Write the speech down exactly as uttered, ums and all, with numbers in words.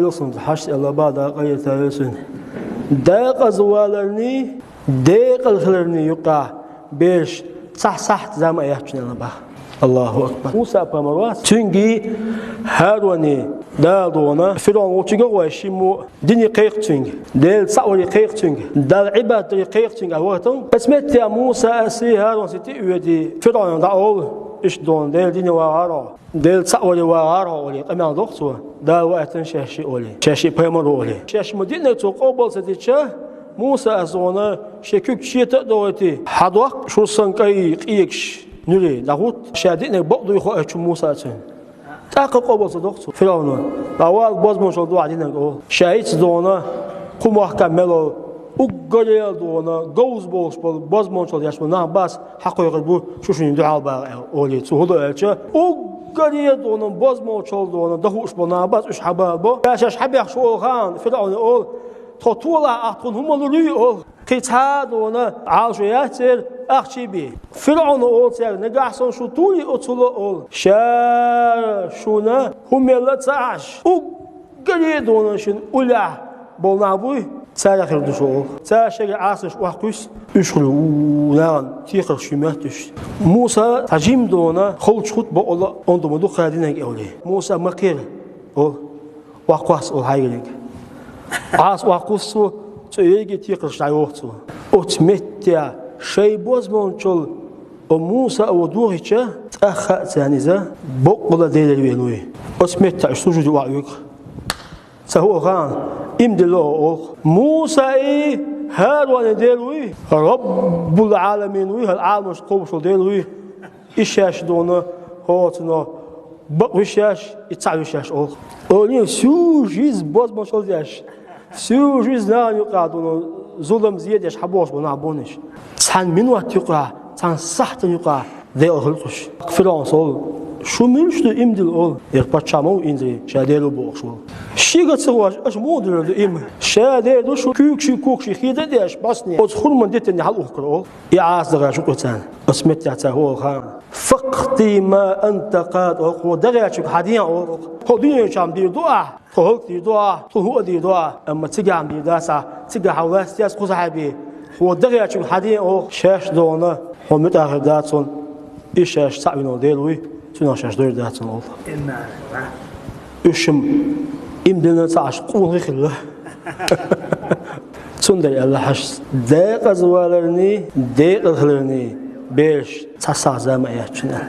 Илсунца хьашт аьлла баха дакъа йита йосун. Декъаза валарний, декъала хиларний юкъа бераш цхьа сахьт зама а яц шуна аьлла баха. Аллаху акбар. Муса пайхамар вац. Цуьнги ХӀаруни Дала дона, ФирӀавн волчу гӀой шиммо дине кхайкха цуьнга. Дела цхьаъ варе кхайкха цуьнга. Далла Ӏибадат даре кхайкха цуьнга, а вахтал. Эцметта Муса аси ХӀарун сити уьди. ФирӀавн дӀаолу, иштта дона, Дела дине вагӀара хьо. Дела цхьаъ варе вагӀара хьо олий, къамел доху цо. Дала ваийтина шаьш шиъ олий. Шаьш шиъ пайхамар ву олий. Шаьш ма диънарг цо къобал ца дича, Муса ас вона шен куьг чета а дохуьйтий, хьадоккху шуьрсан кӀайн къегаш нуьре дӀахӀутту, ша диънарг бакъ дуй хоуьйту Муса цуьнан. ТӀаккха къобал ца доху цо ФирӀавна. ДӀавала бозбуунчалла дохьа динарг олу. Ша хӀинца дона, кху махкахь мел олу, уггаре а дона, говза болуш болу бозбуунчалла деш болу нах бац, хьакхойкхур бу, шу шуна дуьхьал баха аьлла, олий. Цо хӀун до аьлча, уггаре а дона, бозбуунчалла дона, дахуш болу нах бац, уьш хьабала бо. Ша шаьш хьабехча олу хаан, ФирӀавна олу, тхо толахь ахь тхуна хӀума лур юй олу. Кхин цхьа а дона, Ӏалашо яц церан, ахчий бе. ФирӀавна олу цаьрга, нагахь санна шу тур юй оццула олу. Ша шуна хӀума елла ца Ӏаш, уггаре а дона шуна уллехь болу нах буй, царах хир ду шу олу. Цара шеран Ӏасанаш охьакхуьссу, уьш хуьлу, у, нахана текхарш ю моьтту уьш. Муса цхьа жима дона, холчу хӀутту бакъалла а онда ма ду кхара динарг аьлла. Муса ма кхера олу. Охьакхосса олу хьайгиниг. Ӏаса охьакхуссу, цу ерриге текхарш дӀайоху цо. Оцу меттехь шайн бозбуунчалла оцу Муса а вон дохийча, тӀаккха а царна иза бакъалла Делера веана вуй. Оцу меттехь уьш сужуде охьаоьгу. Ца хӀуъа хаан, иман дилла оха олу. Мусаи ХӀаруни Дела вуй, Раббул-Ӏаламин вуй, хӀара Ӏаламаш кхобуш волу Дела вуй. И шаьш дона, хӀоцуно бакъ ву шаьш, и цхьаъ ву шаьш олу. Олий, всю жизнь бозбуунчалла деш, всю жизнь нахана юкъахь дона, зулам, зе деш хьабогӀуш болу нах бу уьш. Цхьана минот юкъахь, цхьана сахьтана юкъахь декъала хуьлу уьш. ФирӀавнас олу, шу муьлш ду иман дилла олу? ХӀара паччахь ма ву, инзаре, ша Дела ву бохуш волу. Шега ца гӀош, аша муха дилла ду иман? Ша Дела ду, шу куьйгаши кухаши хеда а деш, басне, оцу хурман дитанна хьалаухкур олу. И Ӏаса дагӀа шу кху царна. Оцу меттехь цара хӀу олу хаан. «Факъди ма анта къад», олу, хьо дагӀечуьнга хьан ден олу. Хьо дуьнен чам дийр ду ахь, хьо хӀаллак дийр ду ахь, тхуна хӀуъа дийр ду ахь. Амма цигахь ма дийр дац ахь, цигахь хьан лаьцна яц кху сахьаби. Хьо дагӀечуьнга хьан ден олу, шаьш дона, хьо муьтӀахь хир дац хьуна. И шаьш цхьаъ вина волу Дела вуй, цунах шаьш дойр дац хьуна олу. Уьш-м иман диллина ца Ӏаш къонахий хилла. Цундела аьлла хьаша, декъаза валарний, декъала хиларний бераш цхьа сахьт зама а яц шуна.